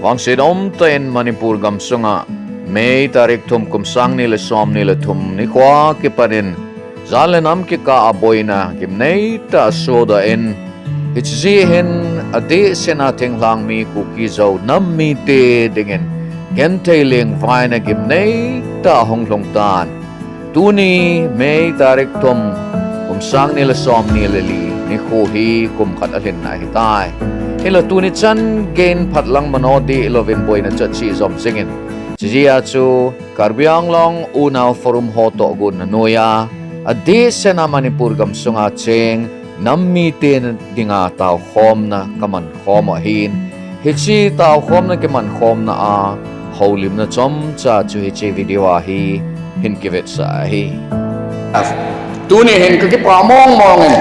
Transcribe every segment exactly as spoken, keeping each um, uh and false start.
Vangset umtah in Manipur gamsunga May tarik thum kum sang ni le som ni le thum nikhoa kipanin jat le nam kikah a boina gimneitah a sodoh in, hiche jeh hin adehsetna thinglhang mi Kuki Zo nam mite dingin genthei lengvaina gimneitah a hung lhung tan. Tuni May tarik thum, kum sang ni le som ni le li nikho hi kum khat alhinna ahitai. Hinla tuni chan geiyin phatlang mano dih louvin boina chu achih jom jingin, hiche jeh a chu Karbi Anglong Unau Forum ho toh gonna noiya adehsetna Manipur gamsunga cheng nam mite dinga taokhomna kaman khom u ahin, hiche taokhomna kiman khomna a houlimna chomcha chu hiche video a hi hin kivetsah ahi. Tuni hin kakipa mong mong in,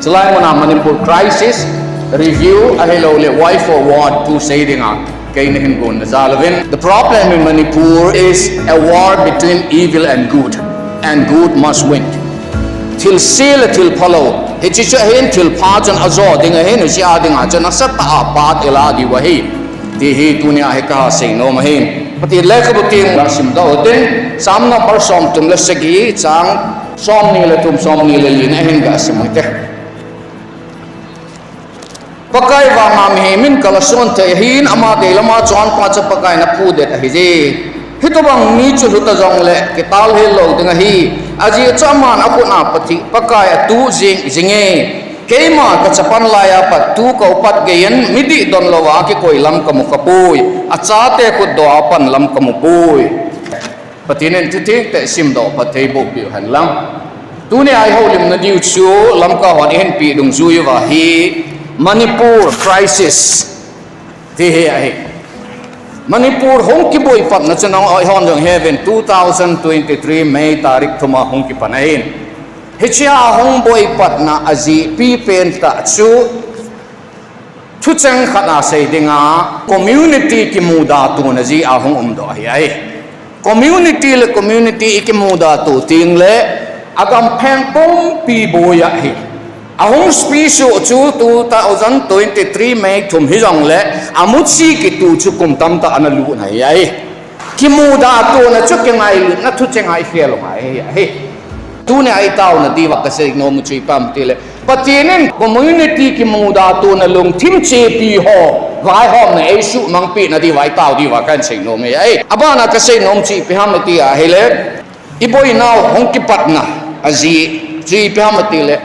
chulai muna Manipur crisis review ahilouleh way forward thu sei dinga keina hin gonna jal uvin. The problem in Manipur is a war between evil and good, and good must win. Thilse le thil phalou, hiche chu ahin, thilpha chun ajo ding ahin, hiche a dinga chun nasatah a phat ila diu ahi, ti hi tunia hi kasei nom ahi. Pathen lekhabu teng la simdoh utin, Sam number somthum le sagi, chang somni le thum, somni le li na hin gasim ute. Pakai vanga mihem in kala son thei ahin, ama deilama chonpha chu Pakaiyin aphudet ahije. Hitobang mi chu lhuta jongle kitalhel lou ding ahi. Ajeh chu aman akhut a Pathen, Pakai atuh jing jinge. Keima kachapan laiya pat tu kaupat geiyin, mi dihdon louva kikoi lam kamu khapoi. Achate khutdoh a pan lam kamupoi. Pathen in thutheng tah simdoh phatthei boh peh uhen lang. Tunia ihoulimna diu chu Lamka hon eihin peh dungjui uva hi Manipur crisis ti hi ahi. Manipur hung kiboipatna chu nang ihon jong heuvin, two thousand twenty-three May tarik thum a hung kipan ahin. Hichea hung boipatna ajeh pipen tah chu thucheng khat a sei dinga community kimudatona jeh a hung umdoh ahi. Community le community ikimudato tengle agam pheng pumpi boi ahi. Ahung speech chu two thousand twenty-three May thum hijongle amuchi kitu chu kum tamtah analutna ahi. Kimudatona chu kingailutna thucheng a ikhel u ngai ahi. Tunia itaona diuva kasei nom chu ipi ham itile, Pathen in community kimudatona lungthim chepi ho vaihomna eisuhmang pehna diuva itao diuva kahin sei nom ahi. Abana kasei nom chu ipi ham iti ahile, iboinau hung kipatna ajeh chu ipi ham itile,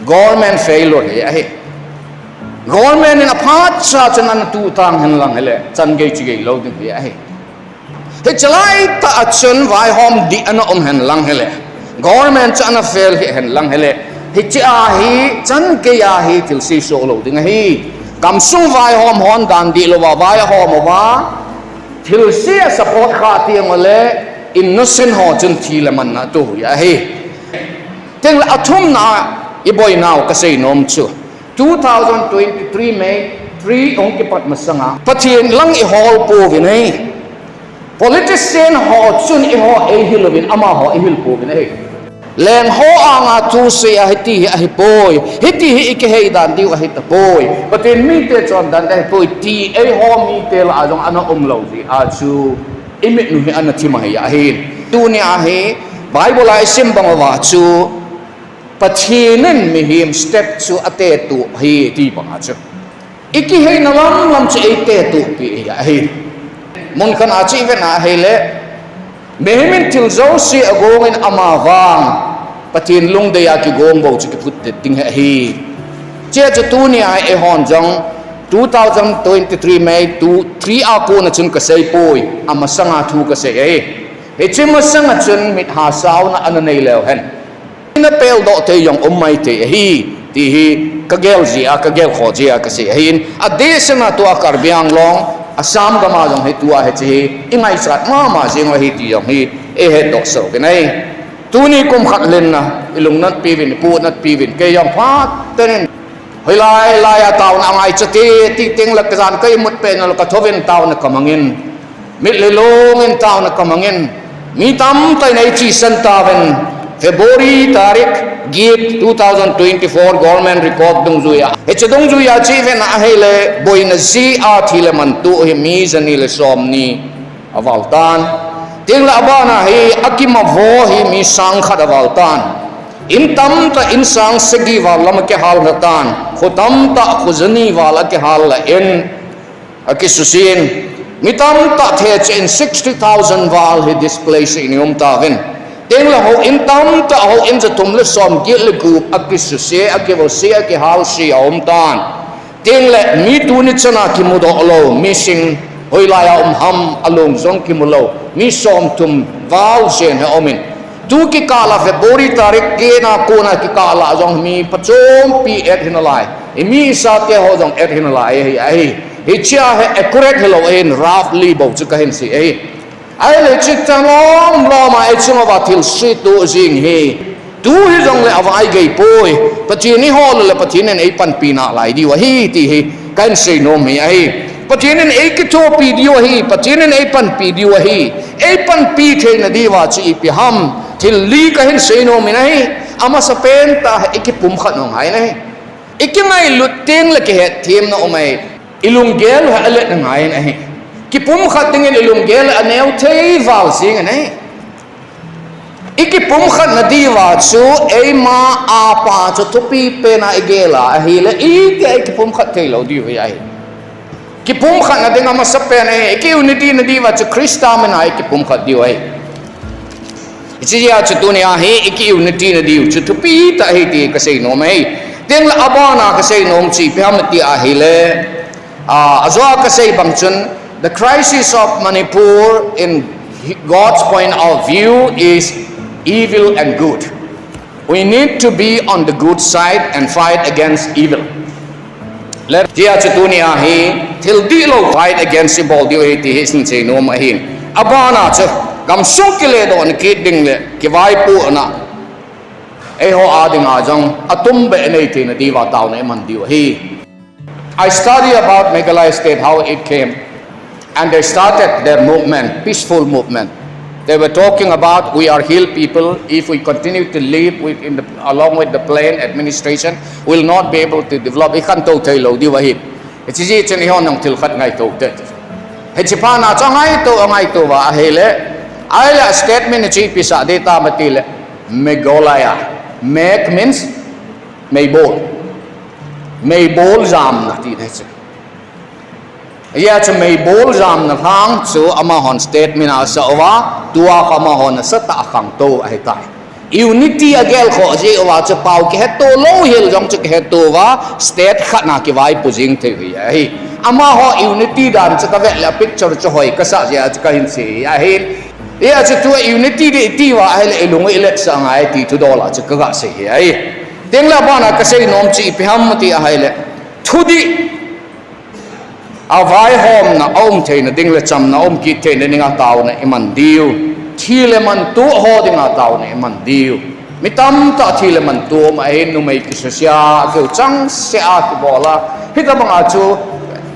government failure hi ahi. Government in aphatcha chun ana tuh tang henlang hile, chan gei chu gei lou ding hi ahi. Hiche laitah a chun vaihom dih ana um henlang hile, government chu ana fail hi henlang hile, hichea hi chan geiya hi thilse soh lou ding ahi. Gamsung vaihom hon dan dih louva vaihom uva thilse asupport kha tengule innocent ho chun thi le manna atoh u ahi. Tengle athumna a iboinau kasei nom chu, two thousand twenty-three May three hung kipat masanga Pathen lang ihol pouvin ahi. Politician ho chun eiho eihil uvin amaho ihil pouvin ahi. Lengho anga thusei a hiti hi ahipoi, hiti hi ikihei dan diu ahitapoi, Pathen mite chondan ahipoi ti eiho mite lah a jong ana umlou jeh a chu imitnu hi ana thim ahi ahin. Tunia hi Bible a isim bang uva chu Pathen in mihem step chu atetoh ahi ti banga chu ikiheina lamlam chu eitetohpi ahi. Mun khat a chu ivet a ahile, mihem in thil jouse agongin amavang Pathen lungdei a kigong bou chu kiphutdet ding ahi. Hichea chu tunia eihon jong two thousand twenty-three May two, three a kona chun kaseipoi, amasanga thu kasei ahi. Hiche masanga chun mitha sauna ana nei leuhen, napeldoh thei jong um maithei ahi, ti hi kagel jeh a, kagelkhoh jeh a kasei ahin. Adehsetna tua Karbi Anglong, Assam gam a jong hi tua hiche hi ingaichat mama jeng u ahi ti jong hi eihetdoh soh uvin ahi. Tuni kum khat lhinna ilungnatpiuvin, ipuhnatpiuvin, kei jong phat tah in hoilai laiya taona angaichat e ti tengle kajan ka imut pet nale kathouvin taona kamangin, mitlhi lungin taona kamangin, mi tamtah in eithisan tauvin, February tarik Gift two thousand twenty-four government record dungjuia. Hiche dungjuia chu ivet na ahile, boina jeh a thi le mantoh hi mi jani le somni aval tan. Tin le abana hi akimavo hi mi sang khat aval tan. In tamtah in sang sagi val lam akihal lha tan. Kho tamtah kho jani val akihal lha in. Akisusen, mi tamtah thei cheh in sixty thousand val hi displace in um tauvin. Tin le houin tamtah houin jathum le somget le gup akisuse, akivose, akihalse aum tan. Tin le mi tuni chana kimudoh lou, missing, hoilai a um ham, alung jong kimu lou, mi somthum val jen hi aumin. Tu kikah la February tarik get na kona kikah la jong mi pachompi et hinalai. Imi isate ho jong et hinalai ahi, ahi. Hichea hi accurate hilou ahin, roughly bou chu kahin sei ahi. Ahile hiche chan lom lom a ichung uva thilse toh jing hi. Tu hijongle avai gei poi. Pathen ihol le Pathen in eipanpi nalai diu ahi ti hi kahin seinom hi ahi. Pathen in eikithopi diu ahi, Pathen in eipanpi diu ahi. Eipanpi theina diuva chu ipi ham? Thil li kahin seinom in ahi. Amasapen tah ikipumkhat u ngai in ahi. Ikingailut tengle kihetthemna um ahi. Ilunggel hi alet ngai in ahi. Kipumkhat dingin ilunggel aneo thei val jing in ahi. Ikipumkhatna diuva chu eima apa chu thupi pena igel a ahile, itia ikipumkhat theilou diu hi ahi. Kipumkhatna ding amasapen ahi, iki-unity na diuva chu Christa min a ikipumkhat diu ahi. Hichea chu tunia hi iki-unity na diu chu thupi tah ahi ti kaseinom ahi. Tin le abana kaseinom chu ipi ham ti ahile, ah, ajoa kasei bang chun, the crisis of Manipur in God's point of view is evil and good. We need to be on the good side and fight against evil. Le hichea chu tunia hi thil dihlou fight against ibol diu ahi ti hi sin seinom ahin. Abana chu gamsung kiledohna kit ding le kivaipohna eiho a dinga jong atumbeh nei theina diuva taona iman diu ahi. I study about Meghalaya state, how it came. And they started their movement, peaceful movement. They were talking about, we are hill people, if we continue to live with, in the, along with the plain administration, we'll not be able to develop. Ikhantou theilou diu ahi. Hiche jeh chun eihon jong thil khat ngaito te. Hiche phatna chu angaito, angaito uva ahile, ahile statement chu ipi sah ding tam atile, Meghalaya. Meg means meibol. Meibol jamna ti ahi. Hijeh chun meibol jamna lhang chu amahon statement asah uva, tua khu amahon asatah a khangtou ahitai. Unity agelkhoh jeh uva chu pao kihetto lou hel jong chu kihetto uva, state khat na kivaipo jing thei u ahi. Amaho unity dan chu kavet le picture chu hoi kasah jeh a chu kahin sei ahi. Hijeh chun tua unity ding iti uva ahile ilung u iletsah ngai ti thudol a chu kaga sei ahi. Tin le abana kaseinom chu ipi ham ti ahile, thudih a vaihomna aum theina ding le chamna aum kit theina dinga taona iman diu. Thi le mantoh ho dinga taona iman diu. Mi tamtah thi le mantoh um ahin, numei kisuse a, keu changseh a kibol a, hitobanga chu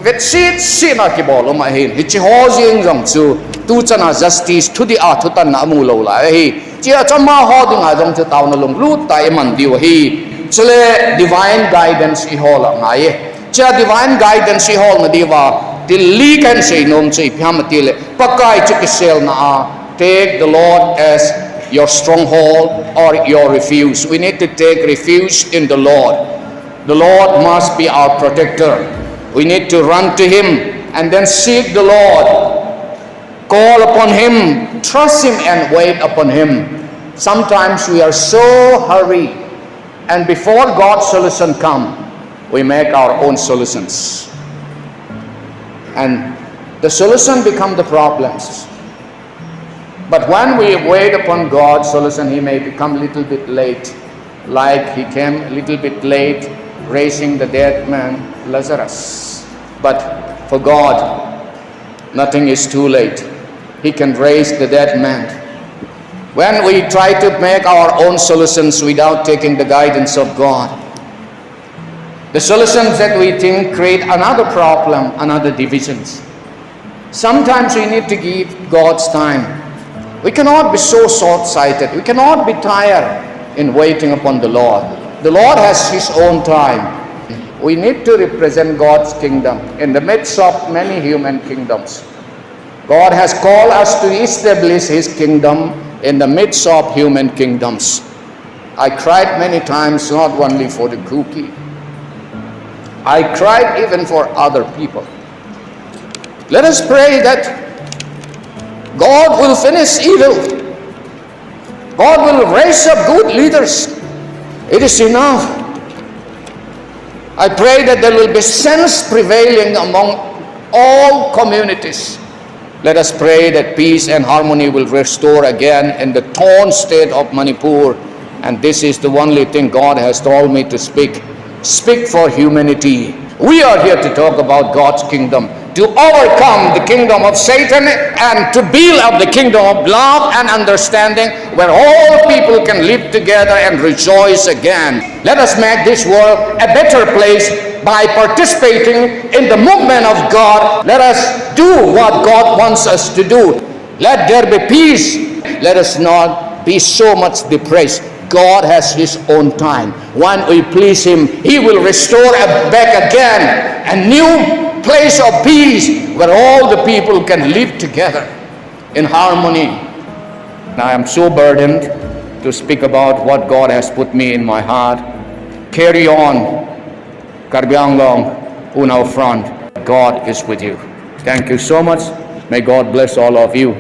vetsetsetna kibol um ahin. Hiche ho jeng jong chu tuchana justice, thudih a thutanna amu lou lai ahi. Hichea chu amaho dinga jong chu taona lunglut tah iman diu ahi. Chule divine guidance ihol a ngai e. Hichea divine guidance iholna diuva thil li kahin seinom chu ipi ham atile, Pakai chu kiselna a, take the Lord as your stronghold or your refuge. We need to take refuge in the Lord. The Lord must be our protector. We need to run to Him and then seek the Lord. Call upon Him, trust Him and wait upon Him. Sometimes we are so hurry, and before God's solution come, we make our own solutions. And the solution become the problems. But when we wait upon God's solution, He may become little bit late, like He came a little bit late raising the dead man Lazarus. But for God, nothing is too late. He can raise the dead man. When we try to make our own solutions without taking the guidance of God, the solutions that we think create another problem, another divisions. Sometimes we need to give God's time. We cannot be so short-sighted. We cannot be tired. in waiting upon the Lord. The Lord has His own time. We need to represent God's kingdom in the midst of many human kingdoms. God has called us to establish His kingdom in the midst of human kingdoms. I cried many times, not only for the Kuki. I cried even for other people. Let us pray that God will finish evil. God will raise up good leaders. It is enough. I pray that there will be sense prevailing among all communities. Let us pray that peace and harmony will restore again in the torn state of Manipur. And this is the only thing God has told me to speak. Speak for humanity. We are here to talk about God's kingdom, to overcome the kingdom of Satan and to build up the kingdom of love and understanding where all people can live together and rejoice again. Let us make this world a better place by participating in the movement of God. Let us do what God wants us to do. Let there be peace. Let us not be so much depressed. God has His own time. When we please Him, He will restore back again a new place of peace where all the people can live together in harmony. And I am so burdened to speak about what God has put me in my heart. Carry on, Karbi Anglong, Unau Front. God is with you. Thank you so much. May God bless all of you.